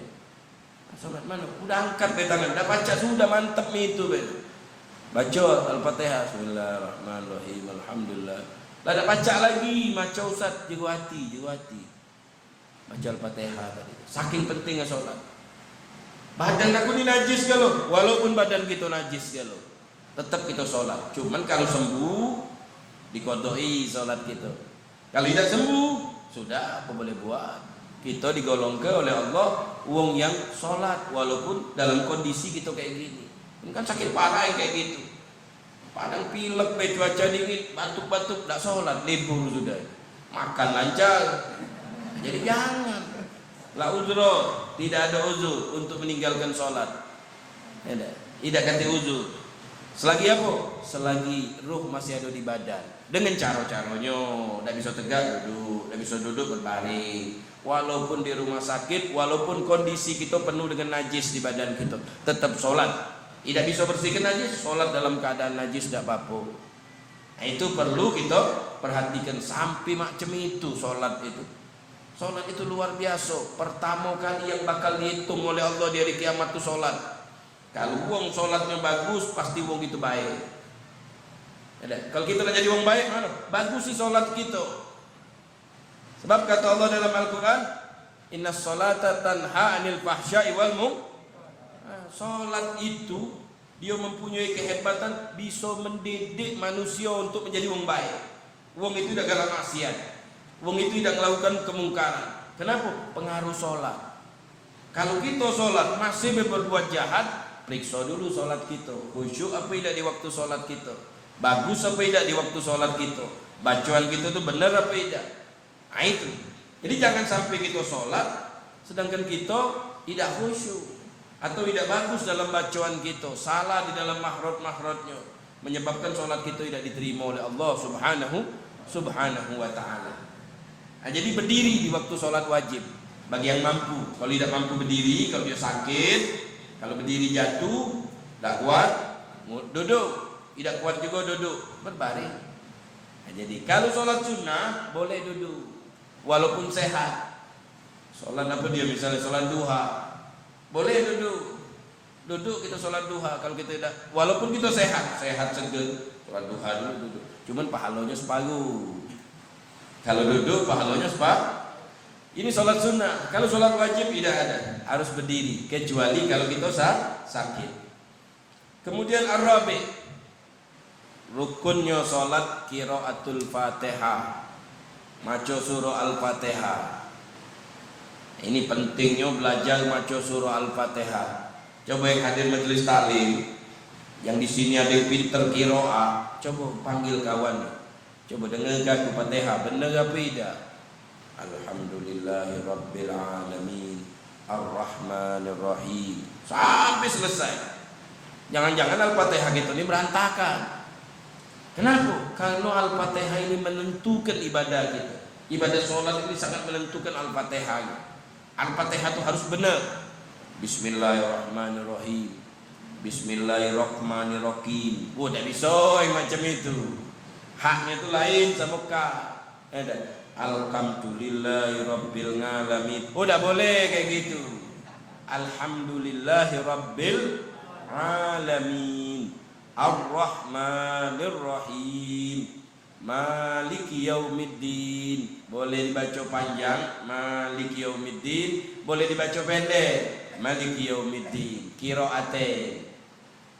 Solat mano? Udah angkat be tangan, dak pacak sudah, mantep mi itu be. Baco Al-Fatihah, bismillahirrahmanirrahim, alhamdulillah. Lah dak pacak lagi, maco Ustaz, jero ati, jero ati. Baca Al-Fatihah tadi. Saking pentingnya solat. Badan aku ni najis galo, walaupun badan kito najis galo, tetep kito solat. Cuman kalu sembuh, dikodoi solat kito. Kalu idak sembuh, sudah, apo boleh buat. Kito digolongke oleh Allah wong yang solat walaupun dalam kondisi kito kayak gini. Ini kan sakit parah yang kayak gitu. Padang pilek be, cuaca dingin, batuk-batuk, dak solat, libur sudah. Makan lancar. Jadi jangan. La uzra, tidak ada uzur untuk meninggalkan solat. Idak, idak katek uzur. Selagi apo? Selagi ruh masih ada di badan. Dengan caro-caronyo, dak biso tegak, duduk, dak biso duduk, berbaring. Walaupun di rumah sakit, walaupun kondisi kito penuh dengan najis di badan kito, tetep solat. Idak biso bersihkan najis, solat dalam keadaan najis dak papo. Nah, itu perlu kito perhatikan, sampe macem itu solat itu. Solat itu luar biaso. Pertamo kali yang bakal dihitung oleh Allah di hari kiamat tu solat. Kalu wong solatnyo bagus, pasti wong itu baik. Idak? Kalu kito nak jadi wong baik, mano? Bagusi solat kito. Sebab kato Allah dalam Al-Quran, "Innas salata tanha anil fahsya'i wal mung-," Nah, solat itu dio mempunyai kehebatan, biso mendidik manusio untuk menjadi wong baik. Wong itu dak galak maksiat. Wong itu dak melakukan kemungkaran. Kenapo? Pengaruh solat. Kalu kito solat masih be berbuat jahat, perikso dulu solat kito. Khusyuk apo idak di waktu solat kito? Bagus apo idak di waktu solat kito? Bacoan kito tu bener apo idak? Nah, itu. Jadi, jangan sampe kito solat, sedangkan kito idak khusyuk atau idak bagus dalam bacoan kito, salah di dalam mahrot-mahrotnyo, menyebabkan solat kito idak diterimo oleh Allah Subhanahu, Subhanahu wa Ta'ala. Nah, jadi, berdiri di waktu solat wajib bagi yang mampu. Kalu idak mampu berdiri, kalu dio sakit, kalu berdiri jatuh, dak kuat, ngu-, duduk. Idak kuat jugo duduk, berbaring. Nah, jadi, kalu solat sunnah, boleh duduk. Walaupun sehat. Solat apo dio, misalnyo solat duha, boleh duduk. Duduk kito solat duha, kalu kito dak, walaupun kito sehat, sehat seger, solat duha dulu duduk. Cuman pahalonyo separuh. Kalu duduk, pahalonyo sepa-, ini solat sunnah. Kalu solat wajib idak ada, harus berdiri, kecuali kalu kito sa-, sakit. Kemudian ar-rabi, rukunnyo solat qiraatul Fatihah. Maco surah Al-Fatihah. Ini pentingnyo belajar maco surah Al-Fatihah. Coba yang hadir majelis taklim, yang di sini ada yang pinter qiraah, coba panggil kawan. Coba dengar ke aku Fatihah, bener apo idak? Alhamdulillahirabbil alamin, Arrahmanirrahim. Sampai selesai. Jangan-jangan Al-Fatihah kito ni berantakan. Kenapo? Kareno Al-Fatihah ini menentukan ibadah kito. Ibadah solat ini sangat menentukan Al-Fatihah ini. Al-Fatihah tu harus bener. Bismillahirrahmanirrahim. Bismillahirrahmanirrahim. Wah, dak biso yang macam itu. Haknyo tu lain samo ka. Eh, dak. Alhamdulillahirabbil alamin. Oh, dak boleh kayak gitu. Alhamdulillahirabbil alamin. Arrahmanirrahim. Maliki yaumiddin. Boleh dibaco panjang, Maliki yaumiddin. Boleh dibaco pendek. Maliki yaumiddin, qiraatain.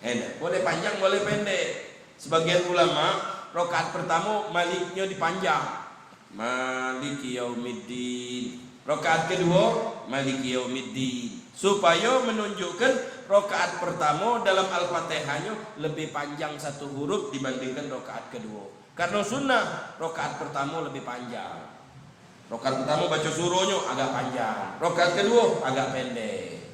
Enak. Boleh panjang, boleh pendek. Sebagian ulama, rakaat pertamo maliknyo dipanjang. Maliki yaumiddin. Rakaat keduo, Maliki yaumiddin. Supayo menunjukkan rakaat pertamo dalam Al-Fatihahnyo lebih panjang satu huruf dibandingkan rakaat keduo. Karno sunnah, rakaat pertamo lebih panjang. Rakaat pertamo baco suronyo agak panjang, rakaat keduo agak pendek.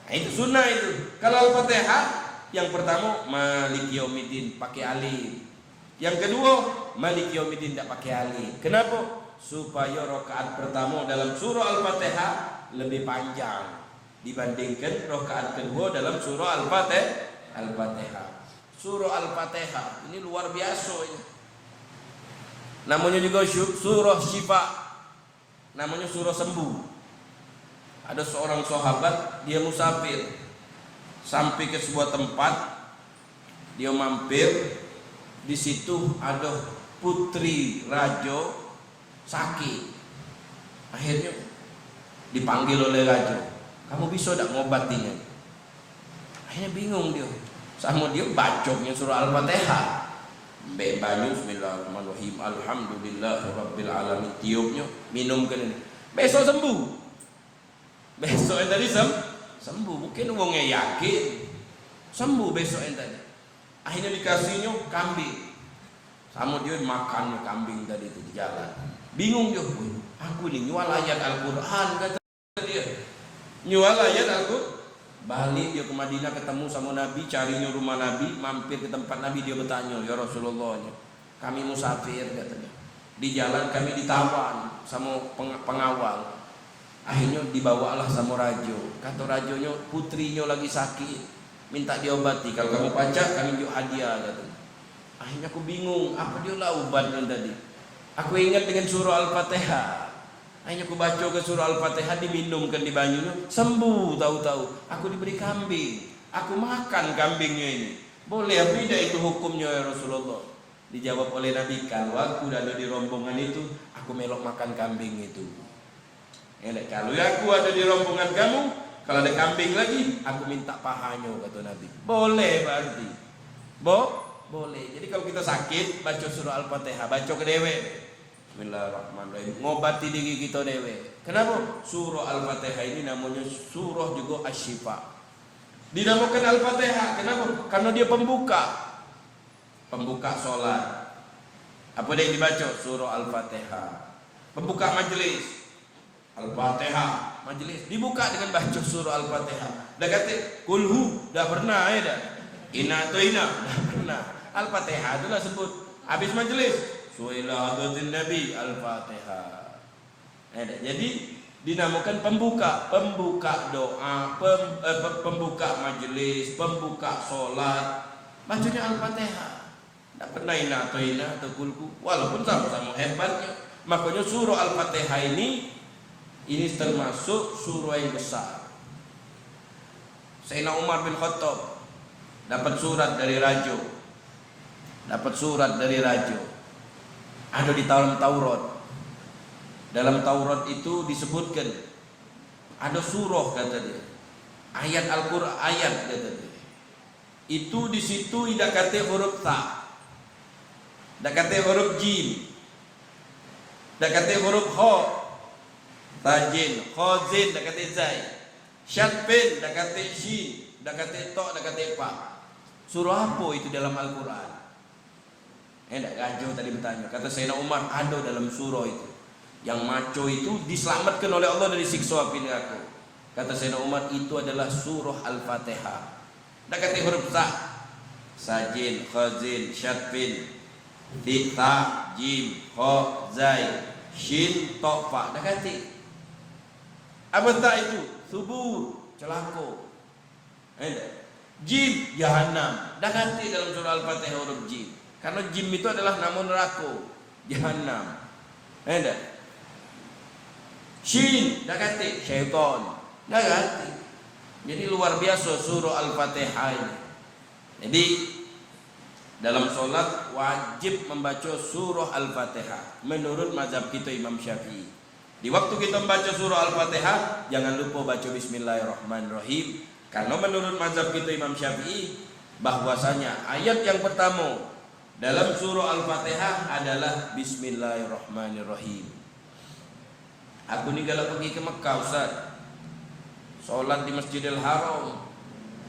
Nah, itu sunnah itu. Kalau Al-Fatihah, yang pertamo Maliki yaumiddin pakai alif. Yang keduo Maliki yaumiddin dak pakai alif. Kenapo? Supayo rakaat pertamo dalam surah Al-Fatihah lebih panjang dibandingkan rakaat keduo dalam surah Al-Fatih-, Al-Fatihah. Surah Al-Fatihah ini luar biaso ini. Namonyo jugo syu-, surah syifa. Namonyo surah sembuh. Ado seorang sahabat, dio musafir sampai ke sebuah tempat, dio mampir. Di situ ado putri rajo sakit. Akhirnyo dipanggil oleh rajo, "Kamu biso dak ngobatinyo?" Akhirnyo bingung dio. Samo dio baconyo surah Al-Fatihah. Ambek banyu, "Bismillahirrahmanirrahim. Alhamdulillahirabbil alamin." Tiupnyo, minumkan ini. Besok sembuh. Besok yang tadi sem-, sembuh. Mungkin wongnyo yakin. Sembuh besok yang tadi. Akhirnyo dikasihnyo kambing. Samo dio makannyo kambing tadi tu di jalan. Bingung dio, "Wih, aku ni nyual ayat Al-Quran," kato dio. Nyual ayat Al-Quran. Balik dio ke Madinah, ketemu samo Nabi, carinyo rumah Nabi, mampir ke tempat Nabi, dio betanyo, "Ya Rasulullah, kami musafir," katonyo. "Di jalan kami ditawan samo peng-, pengawal. Akhirnyo dibawalah samo rajo." Kato rajonyo, "Putrinyo lagi sakit, minta diobati. Kalau kamu pacak, kami njuk hadiah," katonyo. Akhirnyo aku bingung, apo dio lah ubatnyo tadi. Aku ingat dengan surah Al-Fatihah. Akhirnyo aku bacoke surah Al-Fatihah, diminumkan di banyunyo, sembuh tau-tau. Aku diberi kambing. Aku makan kambingnyo ini. Boleh apo idak itu hukumnyo, ya Rasulullah? Dijawab oleh Nabi, "Kalau aku ado di rombongan itu, aku melok makan kambing itu." Elek, "Kalau aku ado di rombongan kamu, kalau ado kambing lagi, aku minta pahanyo," kato Nabi. Boleh berarti. Bo-, boleh. Jadi kalau kito sakit, baco surah Al-Fatihah, baco ke dewek. Bismillahirrahmanirrahim. Ngobati diri kito dewek. Kenapo? Surah Al-Fatihah ini namonyo surah jugo Asy-Syifa. Dinamokan Al-Fatihah. Kenapo? Karno dio pembuka. Pembuka solat. Apo yang dibaco? Surah Al-Fatihah. Pembuka majlis. Al-Fatihah. Majlis dibuka dengan baco surah Al-Fatihah. Dak katek kulhu, dak pernah, ya dak? Inna atoina, dak pernah. Al-Fatihah tu lah sebut. Habis majlis, suailah hadratin Nabi, Al-Fatihah. Ya dak? Jadi dinamakan pembuka, pembuka doa, pem-, eh, pem-, pembuka majlis, pembuka solat. Bacanya Al-Fatihah. Dak pernah inna atoina atau kulhu, walaupun samo-samo hebatnyo. Makonyo surah Al-Fatihah ini, ini termasuk surah yang besar. Sayyidina Umar bin Khattab dapat surat dari rajo. Dapat surat dari rajo. Ado di dalam Taurat. Dalam Taurat itu disebutkan, ado surah, kato dio. Ayat Al-Quran, ayat, kato dio. Itu di situ idak katek huruf ta. Dak katek huruf jim. Dak katek huruf kho. Tajin, khozin, dak katek zai. Syatfin, dak katek shin, dak katek to, dak katek pa. Surah apo itu dalam Al-Quran? Eh, dak, rajo tadi betanyo. Kato Sayyidina Umar, ado dalam surah itu. Yang maco itu diselamatkan oleh Allah dari sikso api neraka. Kato Sayyidina Umar, itu adalah surah Al-Fatihah. Dak katek huruf sa. Sajin, khazin, syatfin, ti, ta, jim, kho, zai, shin, to, fa. Dak katek. Apo ta itu? Subur, celako. Enda. Jim, jahannam. Dak katek dalam surah Al-Fatihah huruf jim. Karena jim itu adalah namo neraka. Jahannam. Enda. Shin, dak katek, syaitan. Dak katek. Jadi luar biasa surah Al-Fatihah ini. Jadi dalam solat wajib membaca surah Al-Fatihah menurut mazhab kita Imam Syafi'i. Di waktu kita membaca surah Al-Fatihah, jangan lupa baca Bismillahirrahmanirrahim. Karena menurut mazhab kita Imam Syafi'i, bahwasanya ayat yang pertama dalam surah Al-Fatihah adalah Bismillahirrahmanirrahim. Aku ni galak pergi ke Mekah, Ustaz. Sholat di Masjidil Haram.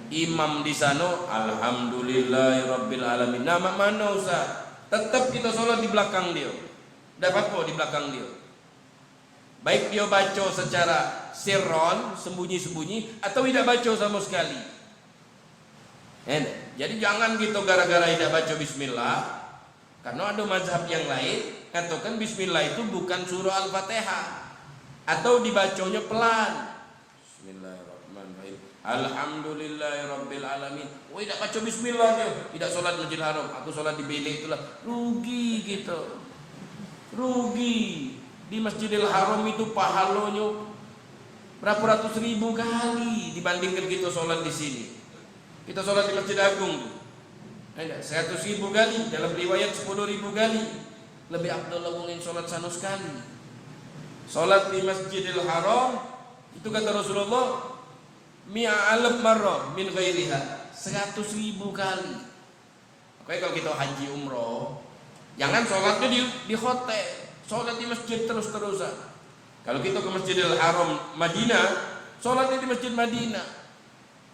Imam di sana, Alhamdulillahirabbil alamin. Nah, mak mano, Ustaz? Tetap kita sholat di belakang dia. Dak apa-apa di belakang dia. Baik dia baca secara sirron, sembunyi-sembunyi, atau tidak baca sama sekali. Kan? Jadi jangan kita gara-gara tidak baca bismillah, karena ada mazhab yang lain katakan bismillah itu bukan surah Al-Fatihah atau dibacanya pelan. Bismillahirrahmanirrahim. Alhamdulillahirabbil alamin. Woi, tidak baca bismillah dia. Tidak sholat Masjidil Haram. Aku sholat di bilik itulah. Rugi kita. Rugi. Di Masjidil Haram itu pahalanya berapa ratus ribu kali dibandingkan kita sholat di sini. Kita sholat di Masjid Agung tu. Ada seratus ribu kali, dalam riwayat sepuluh ribu kali. Lebih afdal wong yang sholat sana sekali. Sholat di Masjidil Haram, itu kata Rasulullah, mi'a alaf marrah min ghairiha. Seratus ribu kali. Oke, kalau kita haji umroh, jangan sholatnya di, di hotel. Sholat di masjid terus-terusan. Kalau kita ke Masjidil Haram Madinah, sholatnya di Masjid Madinah.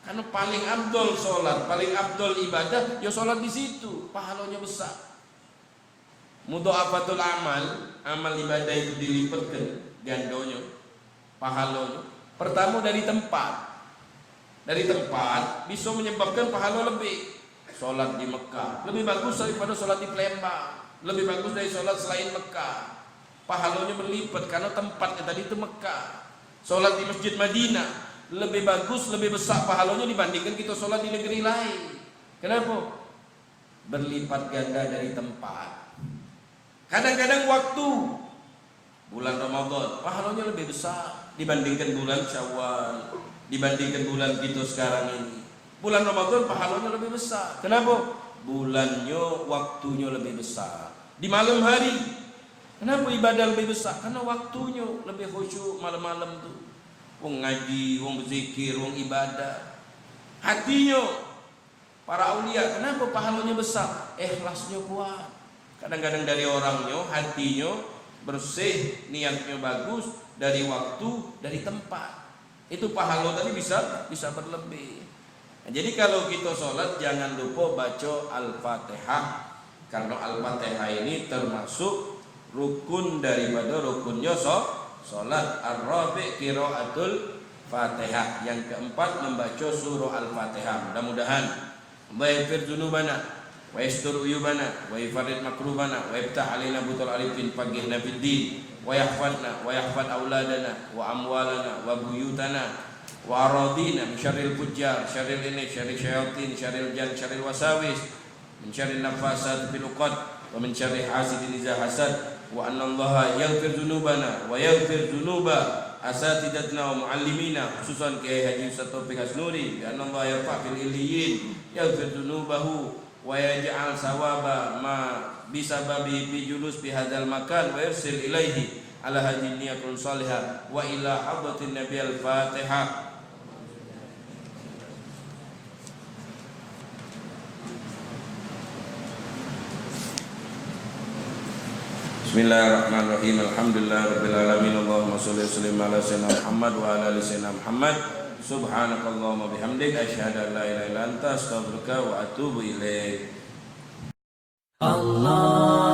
Karena paling afdol sholat, paling afdol ibadah, ya sholat di situ. Pahalanya besar. Mudha'afatul amal, amal ibadah itu dilipatkan gandonyo, pahalonyo. Pertama dari tempat. Dari tempat bisa menyebabkan pahala lebih. Sholat di Mekah lebih bagus daripada sholat di Palembang. Lebih bagus dari sholat selain Mekah. Pahalonyo berlipat karena tempatnya tadi itu Mekah. Sholat di Masjid Madinah lebih bagus, lebih besar pahalonyo dibandingkan kita sholat di negeri lain. Kenapa? Berlipat ganda dari tempat. Kadang-kadang waktu bulan Ramadan, pahalanya lebih besar dibandingkan bulan Syawal, dibandingkan bulan kita sekarang ini. Bulan Ramadan pahalanya lebih besar. Kenapa? Bulannya, waktunya lebih besar. Di malam hari, kenapa ibadah lebih besar? Karena waktunya lebih khusyuk malam-malam tu. Wong ngaji, wong berzikir, wong ibadah. Hatinya, para aulia, kenapa pahalanya besar? Ikhlasnya kuat. Kadang-kadang dari orangnya, hatinya bersih, niatnya bagus, dari waktu, dari tempat. Itu pahala tadi bisa, bisa berlebih. Nah, jadi kalau kita sholat, jangan lupa baca Al-Fatihah. Karena Al-Fatihah ini termasuk rukun daripada rukunnya so-, sholat. Ar-rabi' qiraatul Fatihah. Yang keempat, membaca surah Al-Fatihah. Mudah-mudahan Allah yaghfir dzunubana wa yastur uyubana wa yufarrid makrubana wa yaftah alaina butul arifin faqihna fid din wa yahfadzna wa yahfadz auladana wa amwalana wa buyutana wa aradina min syarril fujjar, syarril inis, syarril syayatin, syarril jan, syarril wasawis, min syarrin nafasati fil uqad, wa min syarri hasidin iza hasad, wa annallaha yaghfir dzunubana, wa yaghfir dzunuba asatidatina wa muallimina, khususan Kiai Haji Ustaz Taufik Hasnuri, bi annallaha yarfa fil illiyin, yaghfir dzunubahu, wa yaj'al sawaba ma bisababi fi julus fi hadzal makan, wa yursil ilaihi ala hadhihi niyatun salihah, wa ila hadratin nabi. Al-Fatihah. Bismillahirrahmanirrahim. Alhamdulillahirabbil alamin. Allahumma shalli wa sallim ala sayyidina Muhammad wa ala ali sayyidina Muhammad. Subhanakallahumma bihamdik, asyhadu an la ilaha illa anta, astaghfiruka wa atubu ilaik. Allah.